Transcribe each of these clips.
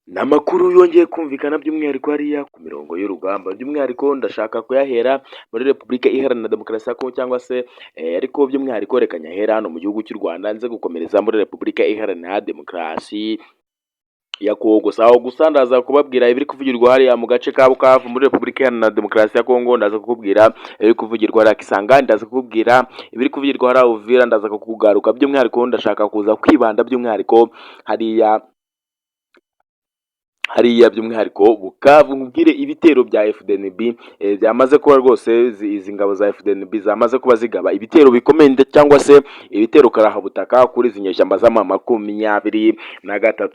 Ni amakuru yongeye kumvikana by'umwihariko hariya ku mirongo y'urugamba. By'umwihariko ndashaka kuyahera muri Repubulika Iharanira Demokarasi ya Kongo cyangwa se ariko by'umwihariko reka nyahera hano mu gihugu cy'u Rwanda, nze gukomereza muri Repubulika Iharanira Demokarasi ya Kongo. Si aho gusa, ndaza kubabwira ibiri kuvugirwa hariya mu gace ka Bukavu muri Repubulika Iharanira Demokarasi ya Kongo, ndaza kukubwira ibiri kuvugirwa hariya Kisangani, ndaza kukubwira ibiri kuvugirwa hariya Uvira, ndaza kukugaruka. By'umwihariko ndashaka kuza kwibanda by'umwihariko hariya by'umwihariko Bukavu, nkubwire ibitero bya FDNB byamaze kuba rwose. Izi ngabo za FDNB zamaze kuba zigaba ibitero bikomeye cyangwa se ibitero karahabutaka kuri izi nyeshyamba z'ama 23.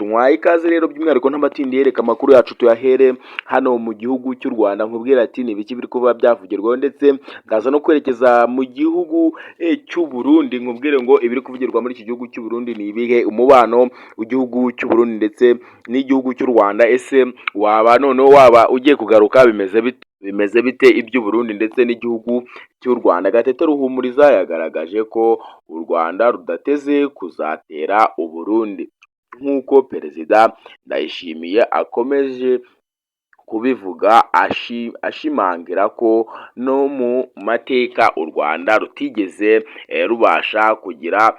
Nkwaye ikaze rero by'umwihariko, n'amatindi yereka amakuru yacu tuyahere hano mu gihugu cy'u Rwanda, nkubwira ati ni ibiki biri kuba byavugirwaho, ndetse ndaza no kwerekeza mu gihugu cy'u Burundi, nkubwire ngo ibiri kuvugirwa muri iki gihugu cy'u Burundi ni ibihe, umubano w'igihugu cy'u Burundi ndetse n'igihugu cy'u Rwanda ese waba noneho waba ugiye kugaruka, bimeze bite, bimeze bite iby'u Burundi ndetse n'igihugu cy'u Rwanda? Gatete Ruhumuriza yagaragaje ko u Rwanda rudateze kuzatera u Burundi nk'uko Perezida Ndayishimiye akomeje kubivuga, ashimangira ko no mu mateka u Rwanda rutigeze rubasha kugira,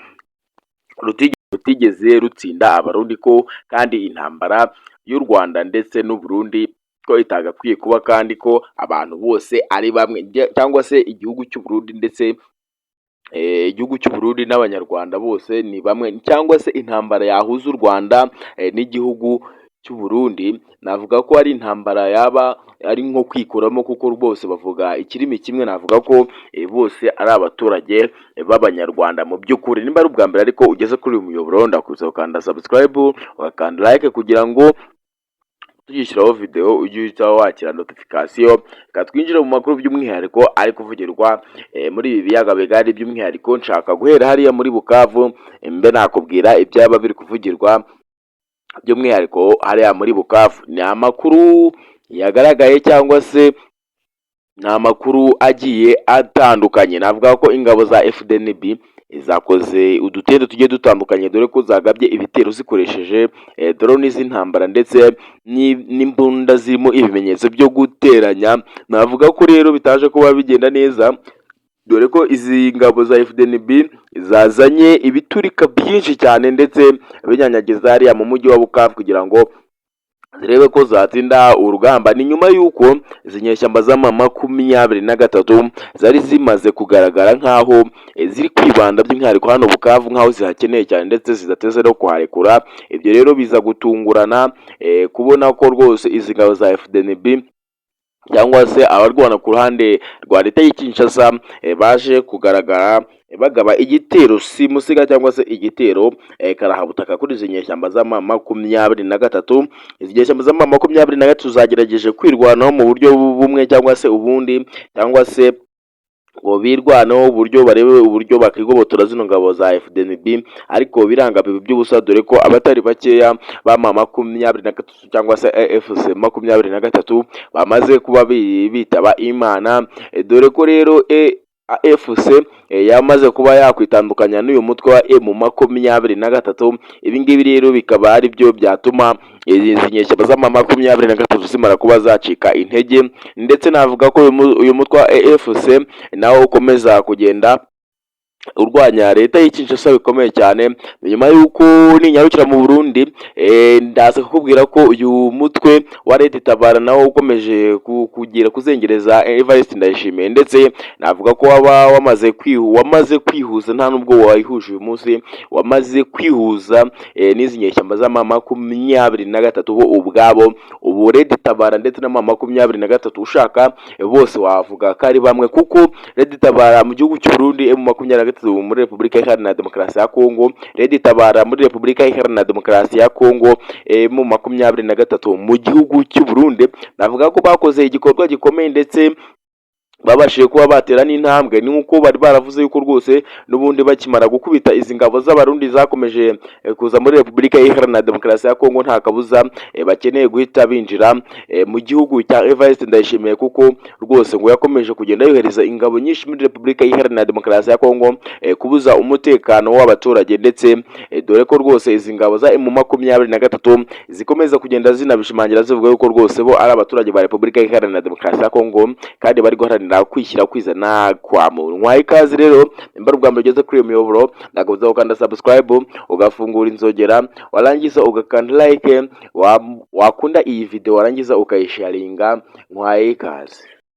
rutigeze rutsinda Abarundi, ko kandi intambara y'u Rwanda ndetse n'u Burundi ko itagakwiye kuba, kandi ko abantu bose ari bamwe, cyangwa se igihugu cy'u Burundi ndetse igihugu cy'u Burundi n'Abanyarwanda bose ni bamwe, cyangwa se intambara yahuza u Rwanda n'igihugu cy'u Burundi navuga ko ari intambara yaba ari nko kwikuramo, kuko rwose bavuga ikirimi kimwe. Navuga ko bose ari abaturage b'Abanyarwanda mu by'ukuri. Nimba ari ubwa mbere ariko ugeze kuri uyu muyoboro, ndakusaba gukanda subscribe, ugakanda like, kugira ngo tugishyiraho video ujye uhita wakira notification. Reka twinjire mu makuru by'umwihariko ari kuvugirwa muri ibi biyaga bigari. By'umwihariko nshaka guhera hariya muri Bukavu, mbe nakubwira ibyaba biri kuvugirwa by'umwihariko hariya muri Bukavu. Ni amakuru yagaragaye cyangwa se ni amakuru agiye atandukanye. Navuga ko ingabo za FDNB zakoze udutero tugiye dutandukanye, dore ko zagabye ibitero zikoresheje drone z'intambara ndetse n'imbunda zirimo ibimenyetso byo guteranya. Navuga ko rero bitaje kuba bigenda neza, dore ko izi ngabo za FDNB zazanye ibiturika byinshi cyane ndetse binyanyagiza hariya mu mujyi wa Bukavu kugira ngo zirebe ko zatsinda urugamba. Ni nyuma y'uko izi nyeshyamba z'ama 23 zari zimaze kugaragara nk'aho ziri kwibanda by'umwihariko hano Bukavu, nk'aho zihakeneye cyane ndetse zidateze no kuharekura. Ibyo rero biza gutungurana kubona ko rwose izi ngabo za FDNB cyangwa se abarwana ku ruhande rwa leta y'i Kinshasa baje kugaragara bagaba igitero simusiga cyangwa se igitero karahabutaka kuri izi nyeshyamba z'ama 23. Izi nyeshyamba z'ama 23 zagerageje kwirwanaho mu buryo bumwe cyangwa se ubundi, cyangwa se ngo birwaneho uburyo barebe uburyo bakigobotora zino ngabo za FDNB, ariko biranga biba by'ubusa, dore ko abatari bakeya ba 23 cyangwa se AFC 23 bamaze kuba bitaba Imana. Dore ko rero AFC yamaze kuba yakwitandukanya n'uyu mutwe wa M23. Ibi ngibi rero bikaba ari byo byatuma izi nyeshyamba z'ama 23 zimara kuba zacika intege, ndetse navuga ko uyu mutwe wa AFC nawo ukomeza kugenda urwanya leta y'i Kinshasa bikomeye cyane. Nyuma y'uko ninyarukira mu Burundi, ndaza kukubwira ko uyu mutwe wa Red Tabara nawo ukomeje kugira kuzengereza Evariste Ndayishimiye, ndetse navuga ko waba wamaze kwihuza, nta nubwo wayihuje uyu munsi, wamaze kwihuza n'izi nyeshyamba z'ama 23 bo ubwabo. Ubu Red Tabara ndetse na 23 ushaka bose wavuga ko ari bamwe, kuko Red Tabara mu gihugu cy'u Burundi, M23 muri Repubulika Iharanira Demokarasi ya Kongo, Red Tabara muri Repubulika Iharanira Demokarasi ya Kongo, M23 mu gihugu cy'u Burundi, navuga ko bakoze igikorwa gikomeye ndetse Babashije kuba batera n'intambwe, ni nk'uko bari baravuze yuko rwose n'ubundi bakimara gukubita izi ngabo z'Abarundi zakomeje kuza muri Repubulika Iharanira Demokarasi ya Kongo, nta kabuza bakeneye guhita binjira mu gihugu cya Evariste Ndayishimiye, kuko rwose ngo yakomeje kugenda yohereza ingabo nyinshi muri Repubulika Iharanira Demokarasi ya Kongo kubuza umutekano w'abaturage. Ndetse dore ko rwose izi ngabo za M23 zikomeza kugenda zinabishimangira, zivuga yuko rwose bo ari abaturage ba Repubulika Iharanira Demokarasi ya Kongo kandi bari guharanira kwishyira kwizana kwa muntu. Nkwaye ikaze rero, nimba ari ubwa mbere ugeze kuri iyo miyoboro, nakubuza gukanda subscribe, ugafungura inzogera, warangiza ugakanda like, wakunda iyi video warangiza ukayisharinga. Nkwaye ikaze.